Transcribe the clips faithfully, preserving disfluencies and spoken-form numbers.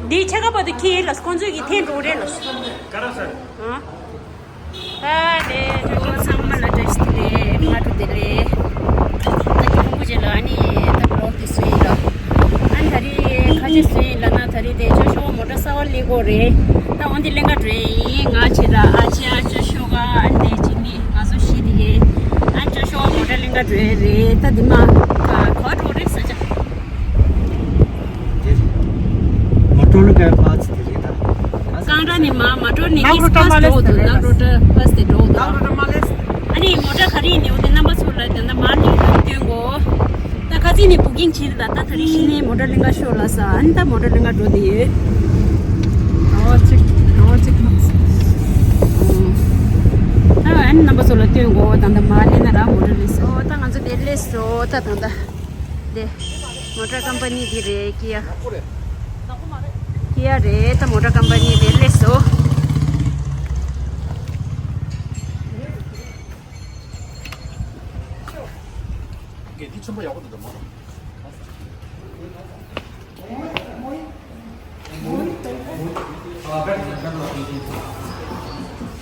འདི་ཆ་ག་པ་དུ་ཁྱི་ལ་ཁོང་ཚོས་ཀྱི་འཐེན་འགྲོ་རེད་ལ། ཨ། ད་ལས་ཁྱོད་ཚོ་ཚང་མ་ལ་བཀྲ་ཤིས་བདེ་ལེགས། སྔ་དྲོ་བདེ་ལེགས། ད་ཁྱོད་ཁོང་ཚོ་ལ་ཨ་ནི་ད་བི་ལོག་དེ་བཟོས་ཡིན་ལ། ཨ་ནི་ད་རེས་ཁ་ཆེ་བཟོས་ཡིན་ལ་ན། ད་རེས་དེ་ཅོ་ཤོ་མོ་ཊ་གསར་པ་ལེན་དགོས་རེད། ད་འོན་ཏེ་ལེན་ག་འགྲོ་ཡིན། ང་བྱེད་ད་ཨ་ཅེ་ཨ་ཅོ་ཤོ་ག་ཨ་ནི་དེ་ཅི་མི་ང་ཚོ་བཞི་དེ་ཡིན། ཨ་ཅོ་ཤོ་མོ་ཊ་ལེན་ག་འགྲོ་ཡི་རེད། ད་འདི་མ་ག་ག་འགྲོ་རེད་ས་ཆ། མ་འགྲོ་ལ་ག་པ་ཚི་དེ་རེད་ད། གང་ར་ནི་མ་མ་འགྲོ་ནི་ནག་རོ་ཊ་མ་ལེ་སི་དེ་རེད། ནག་རོ་ཊ་བྷ་སི་དེ་འགྲོ་འདུག་ནག་རོ་ཊ་མ་ལེ་སི། ཨ་ནི་མོ་ཊ་ག་རེ་ཡིན་ནི་འོ་དེ་རྣམ་པ་ཚོ་ལ་དེ་འདྲ་མ་ནི་སྟོན་གོ། ད་ཁ་ཚིག་ནི་བུ་ཀིང་བྱེད་ད། ད་ད་རེས་གཞི་ནས་མོ་ཊ་ལེན་ག་ཤོག་ལ་ས། ཨ་ནི་ད་མོ་ཊ་ལེན་ག་འགྲོ་དེ་ཡོད། ཨོ་ཅིག་ཨོ་ཅིག་ད་ཨ་ནི་རྣམ་པ་ཚོ་ལ་སྟོན་གོ། ད་ད་མ་ལེན་ན་ར་མོ་ཊ་ལེན་ས། ཨོ་ད་ང་ཚོ་དེ་ལེ་སོ་ད་ད་ད། དེ། མོ་ཊ་ཀམ་པ་ནི་འདི་རེད། ཀི་ཡ། ཀི་ཡ་རེད། ད་མོ་ཊ་ཀམ་པ་ནི་རེད་ལེ་སོ། འདི་ཆེན་པོ་ཡག་པོ་འདུག་ད་མ།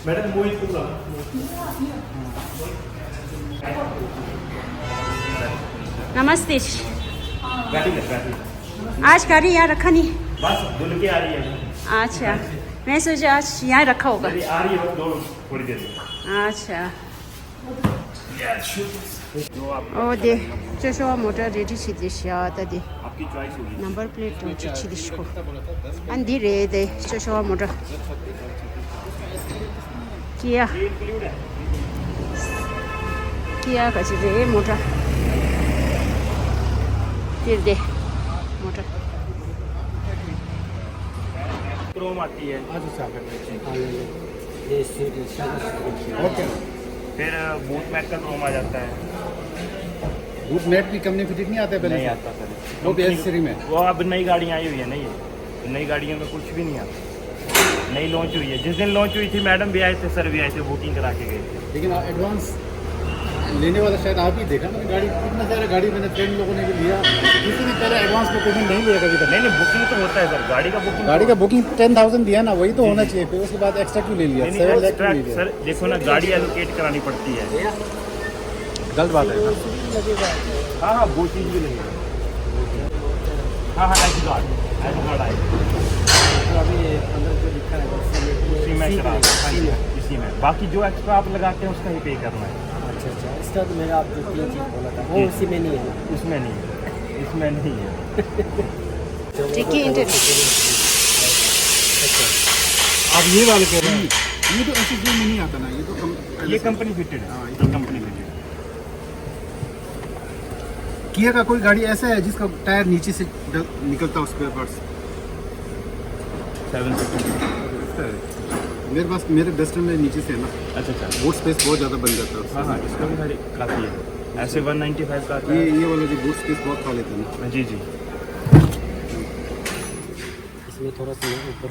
मैडम मोहित कुमार। नमस्ते। बैठी है, बैठी है। आज गाड़ी यहाँ रखा नहीं? बस धुल के आ रही है। अच्छा, मैं सोचा आज यहाँ रखा होगा। नहीं, आ रही है, बस दो, थोड़ी देर में। अच्छा। ཨོ་དེ་ཅོ་ཤོ་བ་མོ་ཊ་རེ་ཌི་བྱེད་དེ་ཤ་ད་དེ། आपकी चॉइस होगी। नंबर प्लेट འདྲ་ཅིག་བྱེད་དེ་ཤོ། ཨ་འདི་རེད་དེ་ཅོ་ཤོ་བ་མོ་ཊ། ཀི་ཡ། ཀི་ཡ་ག་ཅི་རེད་མོ་ཊ། འདིར་དེ་མོ་ཊ། क्रोम आती है। अच्छा, अच्छा। हाँ, ले लो। ये सीट है, सादा सीट है। ओके। फिर बूट मैट का क्रोम आ जाता है। बूट मैट भी कंपनी फिटेड नहीं आता है पहले नहीं से? आता सर। वो भी कंपनी एसेसरी में? वो अब नई गाड़ियाँ आई हुई है ना, ये नई गाड़ियों में कुछ भी नहीं आता। नई लॉन्च हुई है, जिस दिन लॉन्च हुई थी मैडम भी आए थे, सर भी आए थे, बुकिंग करा के गए थे। लेकिन एडवांस लेने वाला शायद आप ही थे ना, मैंने गाड़ी, इतना सारा गाड़ी मैंने फ्रेंड लोगों ने भी लिया, किसी ने पहले एडवांस में पेमेंट नहीं लिया कभी तक। नहीं नहीं, बुकिंग तो होता है सर, गाड़ी का बुकिंग गाड़ी का बुकिंग टेन थाउजेंड दिया ना, वही तो जी, होना जी। चाहिए, फिर उसके बाद एक्स्ट्रा क्यों ले लिया? नहीं नहीं, सेवन वो लाख क्यों ले लिया? सर देखो ना, गाड़ी एलोकेट करानी पड़ती है। गलत बात है सर। हाँ हाँ, वो चीज़ भी नहीं है। हाँ हाँ, एच गार्ड, एच गार्ड आएगा। तो अभी अंदर जो लिखा है, वो उसी में उसी करा, में, हाँ जी, इसी में। इसी में। बाकी जो एक्स्ट्रा आप लगाते हैं, उसका ही पे करना है। अच्छा अच्छा, इसका तो मैंने आपको तीन चीज़ बोला था, वो जी। उसी में नहीं है ना? उसमें नहीं है, इसमें नहीं है। ठीक है, इंटर- अच्छा, आप ये वाले कह रहे हैं, ये तो ऐसे गेम में नहीं आता ना, ये तो कम, ये कंपनी फिटेड है। हाँ, ये ये कंपनी फिटेड है। किया का कोई गाड़ी ऐसा है जिसका टायर नीचे से ड-, निकलता उस पे बस? Seven fifty. मेरे पास, मेरे डस्टर में नीचे से है ना, अच्छा अच्छा। बूट स्पेस बहुत ज़्यादा बन जाता है उससे। हाँ हाँ, इसका भी सारी काफ़ी है, ऐसे वन नाइन्टी फ़ाइव का आता ये है। ये वाला जो बूट स्पेस बहुत खा लेता है ना। जी जी। इसमें थोड़ा सा ऊपर।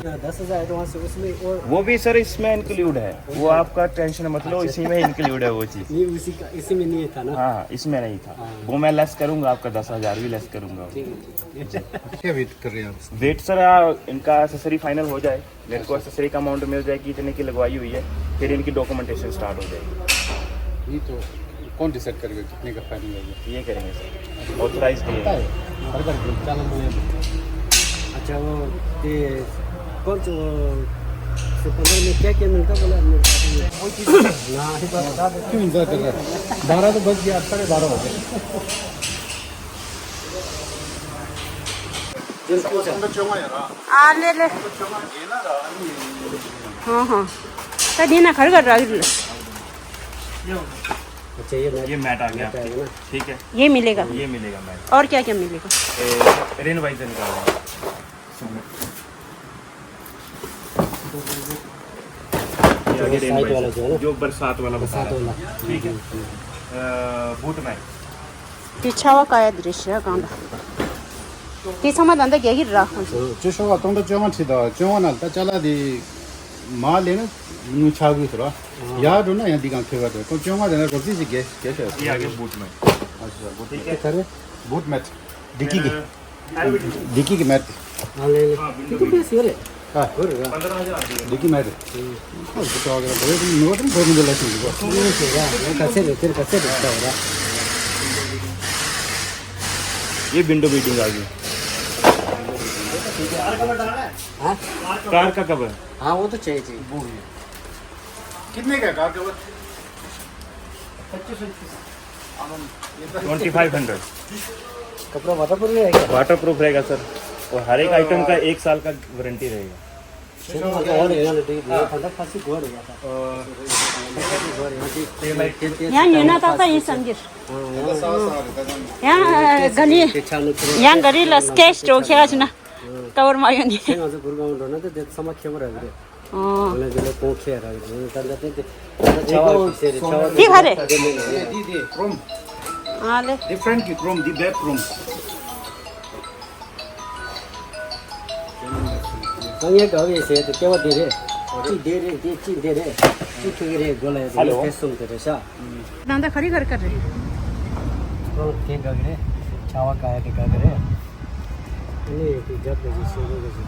दस हज़ार एडवांस है, उसमें और वो भी सर इसमें इंक्लूड है, वो आपका टेंशन मत लो, अच्छा। इसी में इंक्लूड है वो चीज़। नहीं, उसी का, इसी में नहीं था ना। हाँ हाँ, इसमें नहीं था। हाँ। वो मैं लेस करूँगा, आपका दस हज़ार भी लेस करूँगा। ठीक है, ठीक है। क्या वेट कर रहे हैं आप? वेट सर, आ, इनका एसेसरी फाइनल हो जाए, मेरे को एसेसरी का अमाउंट मिल जाएगी, इतने की लगवाई हुई है, फिर इनकी डॉक्यूमेंटेशन स्टार्ट हो जाएगी। नहीं तो कौन डिसाइड करेगा कितने का फाइनल होगा? ये करेंगे सर, ऑथराइज नहीं पता है। है। हर बार क्या नाम है? अच्छा, वो ये कौन सा, वो सुपरनर में क्या क्या मिलता बोला आपने? ना, एक बार बता दो। क्यों इंतजार कर रहा है? बारह तो बज गया, साढ़े बारह हो गए। ཨ་ལེ་ལེ། ཧང་ཧང་། ད་འདི་ན་ག་རེ་ག་རེ་རག་གི་རེད། अच्छा, ये मैट, ये मैट आ गया आपके। मैट आएगा ना? ठीक है। ये मिलेगा? ये मिलेगा मैट। और क्या क्या मिलेगा? रेन वाइजर निकाल रहे हैं। ये आगे रेन वाइजर, जो बरसात वाला बता रहा था। ठीक है। Boot mat. དེ་ཆར་པ་བཀག་ཡ་དེ་རེད་ཤག་གང་ལ། དེ་ཚང་མ་ད་ལྟ་རྒྱག་གི་རེད་ར་ཁོང་ཚོ། བཅུ་ཤོག་བ་སྟོང་དང་བཅོ་ལྔ་ཁྲི་དང་བཅོ་ལྔ་ན་ད་ཅ་ལག་དེ་མ་ལེན་ན་ངུ་ཆག་གི་ཟེར་བ། ཡར་འགྲོ་ན་ཡང་འདི་གང་ཁེ་བ་དེ་ཁོང་བཅོ་ལྔ་དེ་ན་རོབ་ཙི་ཞིག་རྒྱལ་རྒྱལ་ཤག ये आगे बूट मैट। अच्छा, बूट ठीक है। Mat. Sir, boot mat. Dickey की, डिक्की की मैट। हाँ, ले ले। डिक्की पे सही है। हाँ। गुड है। Dicky mat. हाँ, बूट वगैरह बड़े दिन नोट में बड़े मुझे लगे। ये सही है, ये कैसे दे, तेरे कैसे दे, क्या हो रहा? ये विंडो बीटिंग आ गई। हाँ? कार का कवर। हाँ, वो तो चाहिए, चाहिए। कितने का कार कवर? पच्चीस सौ। Twenty five hundred. कपड़ा वाटरप्रूफ रहेगा? वाटरप्रूफ रहेगा सर, और हर एक आइटम का एक साल का वारंटी रहेगा। चलो, मतलब, और है ना, ठीक है, ठंडा खांसी गोड़ है था। गोड़ है, ठीक है। ཡང་ཉོས་ན་ཏག་ཏག་ཡིན་བསམ་གྱི། ཡང་ག་ནི་ཡང་ག་རེ་ལ་སྐེ་ཅོ་ཁྱེར་ཞིག་ན་ཀ་བར་མ་ཡོང་ནི། ཁྱེད་ང་ཚོ་གུར་གང་འགྲོ་ན་དེ་དེ་ཚང་མ་ཁྱེར་བ་རག་གི་རེད། ཨོ། ང་ལ་དེ་ལ་གོང་ཁྱེར་རག་གི་རེད། ད་ལྟ་དེ་དེ་ད་ལྟ་ཆ་བ་ཤེས་རེད། ཆ་བ་འདི་ག་རེད། འདི་འདི་འདི་ཀྲོམ། ཨ་ལེ། ཌི་ཕ་རེན་ཊི་གི་ཀྲོམ། འདི་བེབ་ཀྲོམ། ད་ངས་དགའ་བའི་ཟས་དེ་ལྟེ་བ་འདི་རེད། གཅིག་འདི་རེད། འདི་གཅིག་འདི་རེད། གཅིག་ཁྱེར་གི་རེད། སྒོ་ལ་ཡ་དེ་ཧ་ལོ། ངས་ཕེ་གསུམ་དེ་རེད་ཤག་ད་ལྟ་ག་རེ་ག་རེ་ག་རེ། ཨོ་དེ་དགའ་གི་རེད། ཆ་བ་དགའ་ཡ་དེ་དགའ་གི་རེད། ཨ་ནི་དེ་རྒྱབ་དེ་ཞིག་ཤེས་རོགས་གི་ཞིག་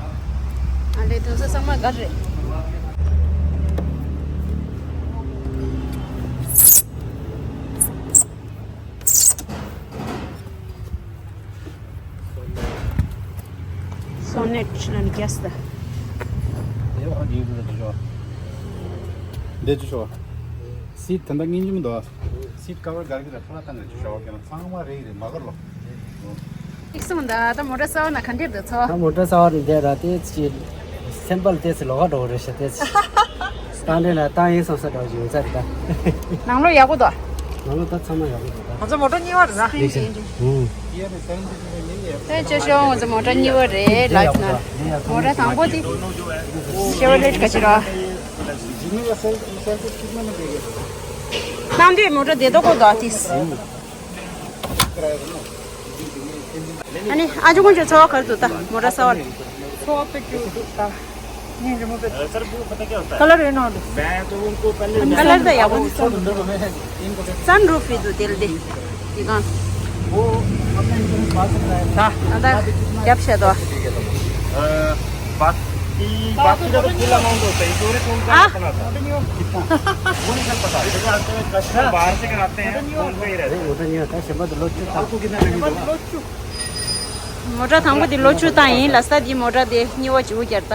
ཨ་ལེ་དུང་ས་ཚང་མ་དགའ་རེད། སོ་ནེཊ་ལ་ནི་རྒྱས་ད། འདི་ཅི་ཤོག་སིཊ་ད་ལྟ་སྙིང་རྗེ་མི་འདུག་ཨ། སིཊ་ཀ་བར་ག་རེ་རེད། ཕར་ལ་བཏང་གི་རེད། ཅི་ཤོག་ཀྱང་ཚང་མ་རེད་རེད། མ་གར་ལོ། ཐིག་སོང་ད། ད་མོ་ཊ་གསར་པ་ན་ག་འདྲ་འདུག་ཚོ། ད་མོ་ཊ་གསར་པ་ནི་འདས་ར་དེ་ཅི་སེམས་པ་ལ་དེ་ཚེ་ལོག་ག་འགྲོ་གི་རེད་ཤག་དེ་ཚེ། ད་འདྲ་ན་ད་ཡིན་སོང་ས་འགྲོ་བཞིན་ཡོད་ས་རེད་ད། ནང་ལོགས་ཡག་པོ་འདུག་ནང་ལོགས་ད་ཚང་མ་ཡག་པོ་འདུག་ད། ང་ཚོ་མོ་ཊ་གཉིས་པ་རེད་ད། ལེགས་ཤིང་། ཧུང་། དེ་ཅོ་ཤོག་ང་ཚོ་མོ་ཊ་གཉིས་པ་རེད་ལབ་ན། མོ་ཊ་དང་པོ་དེ་ཤེ་ཝར་ལེཊ་ག་ཅི་ར། གནམ་བདེ་མོ་ཊ་བདེ་ཏོག་ཏོག་འདུག་ཨ་ཏིས། ཨ་ནི་ཨ་ཅོ་ཀུན་ཅོ་ཚོ་བ་གར་འདུག་ད་མོ་ཊ་གསར་པ་ལ། ཚོ་བ་དཔེ་སྐྱིད་པོ་འདུག་ད། ཉིན་རིང་མོ་དཔེ། सर, वो पता क्या होता है? कलर है ना? मैं तो उनको पहले सनरूफ भी तो दिल दे। हाँ, हाँ, क्या पता। अ, बाकी, बाकी का तो फुल अमाउंट होता है, इंश्योरेंस उनका हाँ। अपना था। कितना? वो नहीं सर पता, जैसे आजकल कस्टमर बाहर से कराते हैं, फोन पे ही रहता है। नहीं, वो तो नहीं होता है, शब्द लोग आपको कितना देंगे? शब्द लोग। མོ་ཊ་དང་པོ་འདི་ལོ་བཅུ་བཏང་ཡིན། ལ་ས་འདི་མོ་ཊ་དེ་གཉིས་པ་བཅུ་བརྒྱ་ད།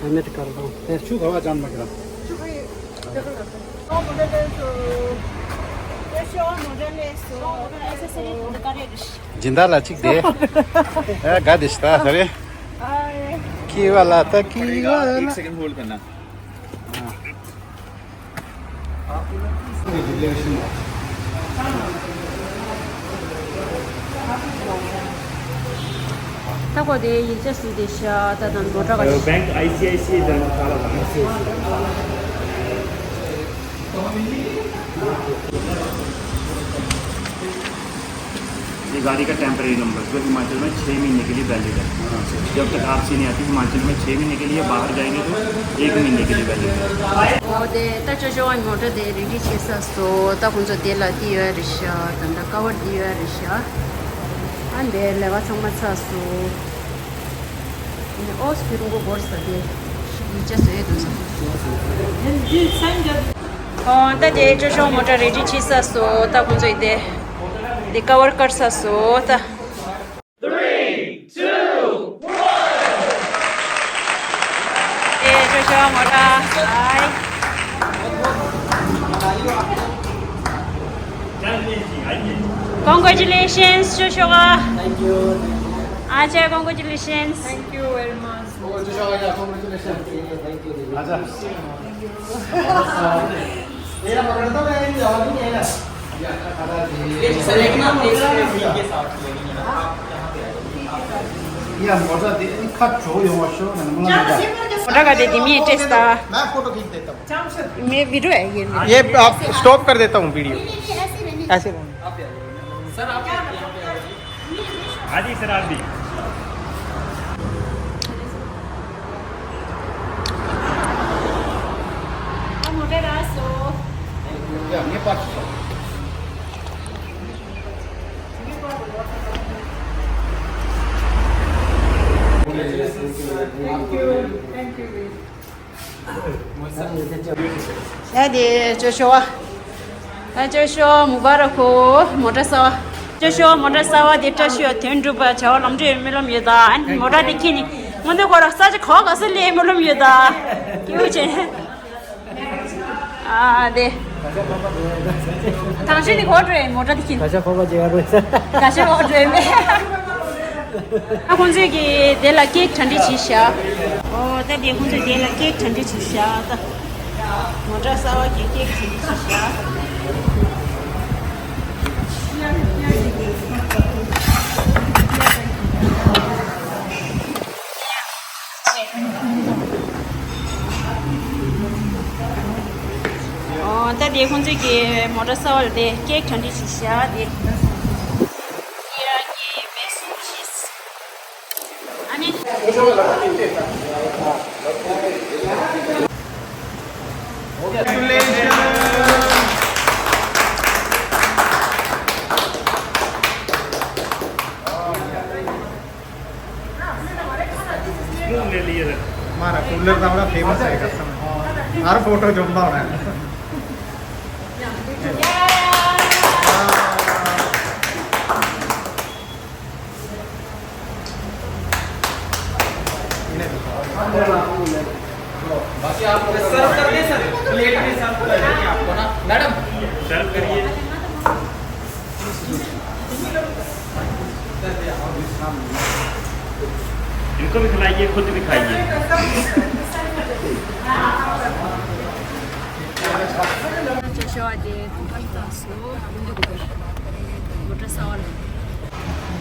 ཨ་མེ་རི་ཀར་དང་དེ་ཆུ་ག་བ་ཅང་མ་ཁྱེར། སྦྱིན་བདག་ལ་གཅིག་དེ། ཨ་དགའ་བདེ་ཞིག་ད་ཧ་རེ། ཀི་བ་ལ་ད་ཀི་བ་ལ། एक सेकंड होल्ड करना। ད་གོ་དེ་ཡིག་ཆ་སུས་དེ་ཤ་ད་དང་མོ་ཊ་ག་ཤ། बैंक आईसीआईसीआई बैंक काला था। ये गाड़ी का टेम्परेरी नंबर जो हिमाचल में छः महीने के लिए वैलिड है। जब तक आरसी नहीं आती हिमाचल में छः महीने के लिए, बाहर जाएंगे तो एक महीने के लिए वैलिड है। ཨོ་དེ་ད་ཅོ་ཅོ་བ་མོ་ཊ་དེ་རེ་ཌི་བྱས་ཚར་སོང་། ད་ཁོང་ཚོ་དེ་ལ་དེ་ཡོད་རེད་ཤག་ད་ད་ཀ་བར་དེ་ཡོད་རེད་ཤག་ཨ་འདས་ལས་ཀ་ཚང་མ་ཚར་སོང་། ཨོ་སི་ཕི་རུང་གོ་སྒོར་ས་དེ་ཡིག་ཆ་བཟོས་འདུག་ས། ཨོ་ད་དེ་ཅོ་ཅོ་མོ་ཊ་རེ་ཌི་བྱས་ཚར་སོང་། ད་ཁོང་ཚོ་ཡི་དེ་དེ་ཀ་བར་བཀར་ཚར་སོང་ད། Three, two, one. ཨེ་ཅོ་ཅོ་མོ་ཊ། Hi. Congratulations, Joshua. Thank you. Thank you. Acha, congratulations. Thank you very much. Oh, Joshua, yeah, congratulations. Thank you. Acha. मोटा का दे दी, मैं टेस्ट था। मैं फोटो खींच देता हूँ। मैं वीडियो है ये। ये आप स्टॉप कर देता हूँ वीडियो। ऐसे रहने। हाँ जी सर, आप भी। ཨ་མོ་ཊ་རག་སོང་། ཡ་དེ་ཅོ་ཤོ་བ། ཨ་ཅོ་ཤོ་མུ་བ་ར་ཁོ་མོ་ཊ་གསར་བ། ཅོ་ཤོ་མོ་ཊ་གསར་བ་དེ་བཀྲ་ཤིས་དོན་གྲུབ་པ་བྱ་བ་ལམ་འགྲོ་ཡོད་སྨོན་ལམ་ཡོད་ད། ཨ་ནི་མོ་ཊ་དེ་ཁྱེར་ནི་སྔོན་དུ་ཁོ་ར་ས་ཆ་གོ་ག་ས་ལས་སྨོན་ལམ་ཡོད་ད། སྐྱིད་པོ་བྱས། ཨ་དེ། ཐང་ཤིན་ནི་གོ་འགྲོ་ཡིན་མོ་ཊ་དེ་ཁྱེར། ག་ཤ་ཁོ་པ་ཇེ་ཡ་རོ་ས། ག་ཤ་གོ་འགྲོ་ཡིན་མེ། ཨ་ཁོང་ཚོས་ཀྱི་དེ་ལ་ཀེག་གྲ་སྒྲིག་བྱས་ཤག་ཨོ་ད་དེ་ཁོང་ཚོས་དེ་ལ་ཀེག་གྲ་སྒྲིག་བྱས་ཤག་ད་མོ་ཊ་གསར་བ་གི་ཀེག་གྲ་སྒྲིག་བྱས་ཤག་ཨོ་ད་དེ་ཁོང་ཚོས་ཀྱི་མོ་ཊ་གསར་བ་ལ་དེ་ཀེག་གྲ་སྒྲིག་བྱས་ཤག་དེ། ཨ་ནི། हमारा कूलर तो बड़ा फेमस है कसम। हर फोटो जमदा होना है। बाकी आप सर्व कर दें सर, प्लेट में सर्व कर देंगे आपको ना मैडम। सर्व करिए। इनको भी खिलाइए, खुद भी खाइए।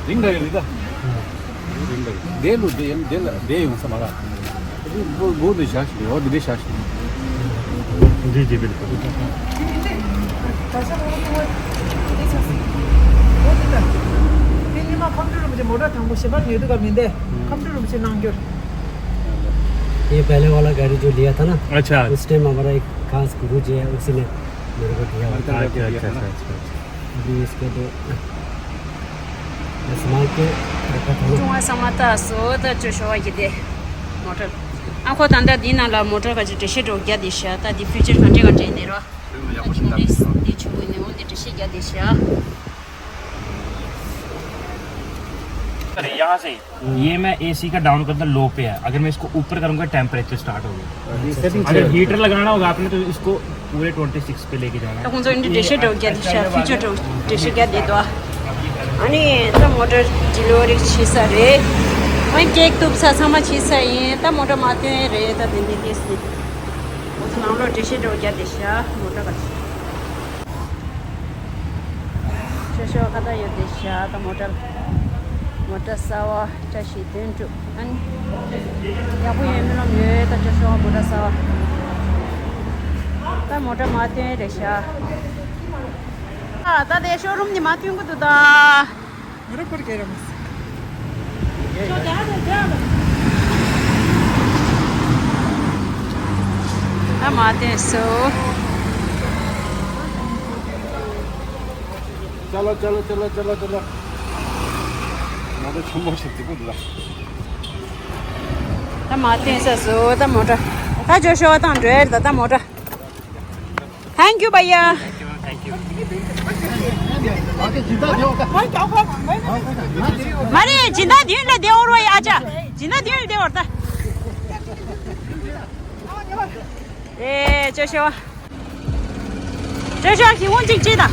རིང་འདྲ་ཡོད་རེད་ད། རིང་འདྲ་ཡོད། དེ་ལོ་དེ་ཡང་དེ་ལ་དེ་ཡོང་ས་མ་ར། དེ་ལོ་ལོ་དེ་བཞག་ཞིག་རེད། འོ་དེ་འདྲ་བཞག་ཞིག་འདི་ཇི་བིལ་ཁོ། དེ་ཉི་མ་ཁམས་སྤྲུལ་རིན་པོ་ཆེ་མོ་ཊ་དང་པོ་ཞེ་པར་ཉོས་དུས་སྐབས་མིན་ཏེ། ཁམས་སྤྲུལ་རིན་པོ་ཆེ་གནང་རྒྱུར། ये पहले वाला गाड़ी जो लिया था ना, अच्छा। उस टाइम हमारा एक खास गुरु जी है, उसी ने मेरे को दिया। अच्छा, अच्छा, अच्छा, अच्छा। अभी इसको तो मैं संभाल के रखा था ना। ཅུང་ང་ས་མ་ཏག་སོ་ད་ཅོ་ཤོ་བ་གི་དེ་མོ་ཊ། ཨ་ཁོ་ད་ལྟ་འདི་ནང་ལ་མོ་ཊ་ག་ཅིག་འགྲེལ་བཤད་འགྲོ་རྒྱག་བསྡད་ཤག་ད་འདི་ཕིའུ་ཅར་ག་འདྲས་ག་འདྲས་ནས་རོ། ད་ཅུང་རེས་འདི་ཆུ་བོ་ནས་འོང་འདི་འགྲེལ་བཤད་རྒྱག་བསྡད་ཤག अरे यहाँ से ये मैं एसी का डाउन करता लो पे है, अगर मैं इसको ऊपर करूंगा टेम्परेचर स्टार्ट हो गया। अगर हीटर लगाना होगा आपने तो इसको पूरे ट्वेंटी सिक्स पे लेके जाना है। ད་ཁོང་ཚོ་འདི་འགྲེལ་བཤད་འགྲོ་རྒྱག་འདི་ཤ་ཕིའུ་ཅར་འགྲོ་འགྲེལ་བཤད་རྒྱག་བསྡད་འདུག་ཨ་ནི་ད་མོ་ཊ་ཌི་ལི་ཝ་རི་བྱས་ས་རེད། ཨ་ནི་ཀེག་གཏུབ་ས་ཚང་མ་བྱས་ས་ཡིན། ད་མོ་ཊ་མ་ཐོན་རེད། ད་དེ་འདི་ཏེས་ནི་ཁོང་ཚོ་ནང་ལོགས་འགྲེལ་བཤད་འགྲོ་རྒྱག་བསྡད་ཤག་མོ་ཊ་ག་ཅི། ཤོ་ཤོ་ཁ་ད་ཡོད་དེ་ཤ་ད་མོ་ཊ། མོ་ཊ་གསར་བ་བཀྲ་ཤིས་དོན་གྲུབ་ཨ་ནི། ཡག་པོ་ཡོད་སྨོན་ལམ་ཡོད་ད་ཅོ་ཤོ་མོ་ཊ་གསར་བ། ད་མོ་ཊ་མ་ཐོན་རེད་ཤ། ཨ་ད་དེ་ཤོ་རུམ་ནི་མ་ཐོན་གི་འདུག་ད། ད་མ་ཐོན་སོ། चलो चलो चलो चलो चलो। ང་ཚོ་ཆུ་མོ་ཞིག་རྫིག་པོ་འདུག་ད། ད་མ་ཐོན་ས་སོ་ད་མོ་ཊ། ད་ཅོ་ཤོ་དང་འགྲོ་ཡ་རེད་ད་ད་མོ་ཊ། Thank you भैया। Thank you, thank you। མ་རེད་སྦྱིན་བདག་མདུན་ལ་བསྡད་འོར་བ་ཡ་ཨ་ཅག་སྦྱིན་བདག་མདུན་ལ་བསྡད་འོར་ད། ཨེ་ཅོ་ཤོ། ཅོ་ཤོ་ཁྱེད་ཁོང་གཅིག་གཅིག་དང་།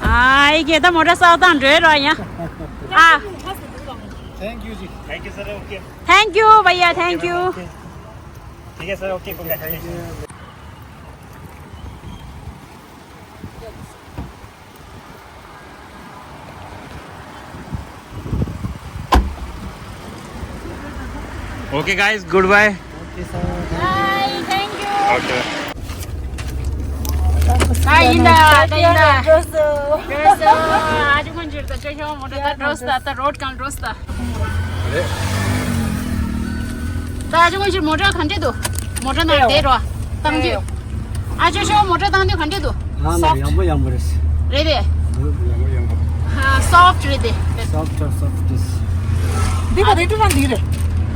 ཨ་ཡི་གེ་ད་མོ་ཊ་གསར་བཏང་འགྲོའི་རོ་ཡ། ཨ། Thank you जी। Thank you sir. Okay. Thank you भैया, thank you। ठीक है sir, okay, congratulations। Okay guys, goodbye। Bye, thank you। Okay। ད་ཡིན་ད། ད་ཡིན་ད། འགྲོ་སོང་། འགྲོ་སོང་། ཨ་ཅོ་ཁོང་ཚོ་ད་ཅོ་ཤོ་མོ་ཊ་ད་འགྲོ་སོང་། ད་རོ་ཌི་སྒང་འགྲོ་སོང་། ད་ཨ་ཅོ་ཁོང་ཚོ་མོ་ཊ་ག་འདྲ་འདུག་མོ་ཊ་ནང་བསྡད་རོ། གཏང་རྒྱུ། ཨ་ཅོ་ཤོ་མོ་ཊ་བཏང་དུས་ག་འདྲས་འདུག་ཨ་ན་སོབ་ཡང་པོ་ཡང་པོ་རེད། རེད་པས། ཡང་པོ་ཡང་པོ། ཨ་སོབ་རེད་དེ། སོབ་སོབ་སོབ་ཏིས། འདི་ག་རེད་ཀྲུ་ན་འདི་རེད།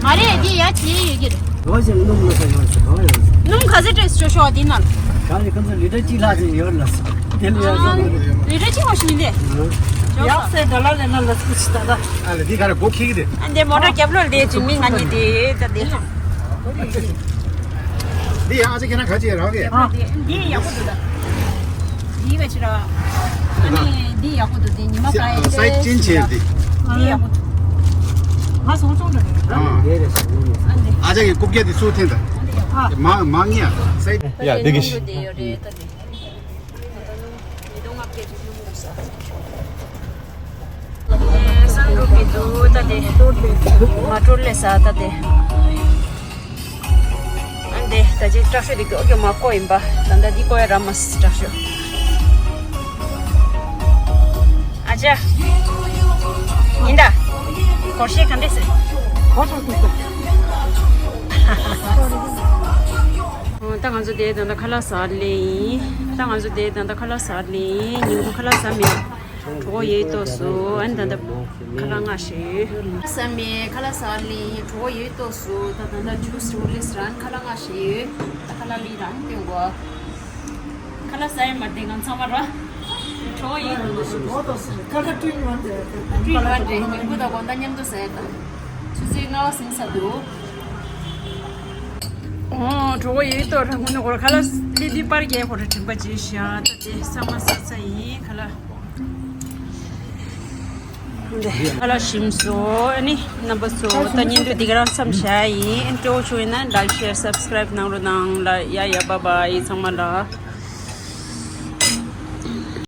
མ་རེད་འདི་ཡ་ཅི་ཡོད་ཀྱི་རེད། ལོ་ཞིག་སྣུམ་ལ་ས་ཡོད་ཅི་གང་ཡོད། སྣུམ་ག་ཚད་སྤྲད་ཤོ་ཤོ་འདི་ནང་། ག་རེ་ཁོང་ཚོ་ལི་ཊར་གཅིག་ལྷག་ཅིག་ཡོད་ལ། དེ་ལ་ཡོད་ས་མ་རེད། ལི་ཊར་གཅིག་མ་ཞིག་མིན་ཏེ། ཡག་སེ་ཌོ་ལར་ལེན་ན་ལ་སྐུ་ཆི་ད་ད། ཨ་ལ་འདི་ག་རེ་སྒོ་ཁེགས་ཏེ། ཨ་འདི་མོ་ཊ་རྒྱབ་ལོགས་ལ་དེ་ཅིག་མི་ང་གཉིས་དེ་ད་དེ། འདི་ཡང་ཨ་ཅག་ཁྱེད་རང་ག་ཅི་རག་གི། ཨ། འདི་ཡག་པོ་འདུག་ད། འདི་བས་ཕྱི་ར། ཨ་ནི་འདི་ཡག་པོ་འདུག་འདི་ཉི་མ་ག་ཡི་སའི་ཛི་ཅན་ཆེ་འདི། འདི་ཡག་པོ་འདུག་ང་སོང་སོང་འདྲ་རེད། ཨ། ཨ་ཅག་གི་རྐུབ་བཀྱག་འདི་སུ་འཐེན་ད། ཨ། མ་མ་ངས་སའི། ཡ་འདི་གི་ཤི། ཉིས་སྟོང་ལྔ་བརྒྱ་ཅིག་སྣུམ་འདུག་ས། ཨེ་སན་རུབ་ཀྱི་འདུག་ད་དེ། མ་དཀྲོལ་ལས་ས་ད་དེ། ཨ་འདི་ད་ཅི་སྐྲ་ཤོ་འདི་ཀྱོ་ཀྱོ་མ་བརྐོ་ཡིན་པ། ད་ད་འདི་བརྐོ་ཡ་ར་མ་སྐྲ་ཤོ། ཨ་ཅག་ཡིན་ད། སྒོར་གཞས་ག་འདྲས་ཟེར། ད་ང་ཚོ་དེ་ད་ལྟ་ཁ་ལག་ཟ་ལེ་ཡིན། ད་ང་ཚོ་དེ་ད་ལྟ་ཁ་ལག་ཟ་ལེ་ཡིན། ཉིན་གུང་ཁ་ལག་ཟ་མེད། གྲོད་ཁོག་ཡོད་ཏོག་སུ་ཨན་ད་ལྟ་ཁ་ལག་མངགས་ཤེ་ཡོད། ཟ་མེད་ཁ་ལག་ཟ་ལེ་ཡིན། གྲོད་ཁོག་ཡོད་ཏོག་སུ་ད་ད་ལྟ་ཇུས་རུ་ལེ་སི་རང་ཁ་ལག་མངགས་ཤེ་ཡོད། ད་ཁ་ལག་ལི་རང་སྟོན་གོ། ཁ་ལག་ཟ་ཡི་མ་བདེ་ང་ཚང་མ་ར། གྲོད་ཡིན། ཁ་ལག་བསྐྲུན་ཡོང་དེ། བསྐྲུན་ཡོང་དེ་ཉིན་གུང་དང་དགོང་དག་མཉམ་དུ་ཟ་ཡ་དང་། ཆུ་ཚོད་ལྔ་པ་ཟིན་ས་འདུག་ཨོ་གྲོད་ཁོག་ཡོད་དོ་ར་ངུ་ནོ་གོ་ར་ཁ་ལག་ལི་ལི་པར་རྒྱལ་ཁོ་ར་དྲན་པ་བརྗེད་ཤག་ད་དེ་ཚང་མ་ཟ་ཚ་ཡིན་ཁ་ལག་འདི་ཨ་ལ་ཞིམ་སོ། ཨ་ནི་རྣམ་པ་ཚོ་ད་བརྙན་ཐུང་འདི་ག་རང་མཚམས་བཞག་ཡིན། ཨ་ནི་སྤྲོ་བོ་བྱུང་ཡིན་ན་ལའིག་ཤེར་སབ་སི་ཀ་རའིབ་གནང་རོགས་གནང་ལ། ཡ་ཡ་བཱའི་བཱའི་ཚང་མ་ལ།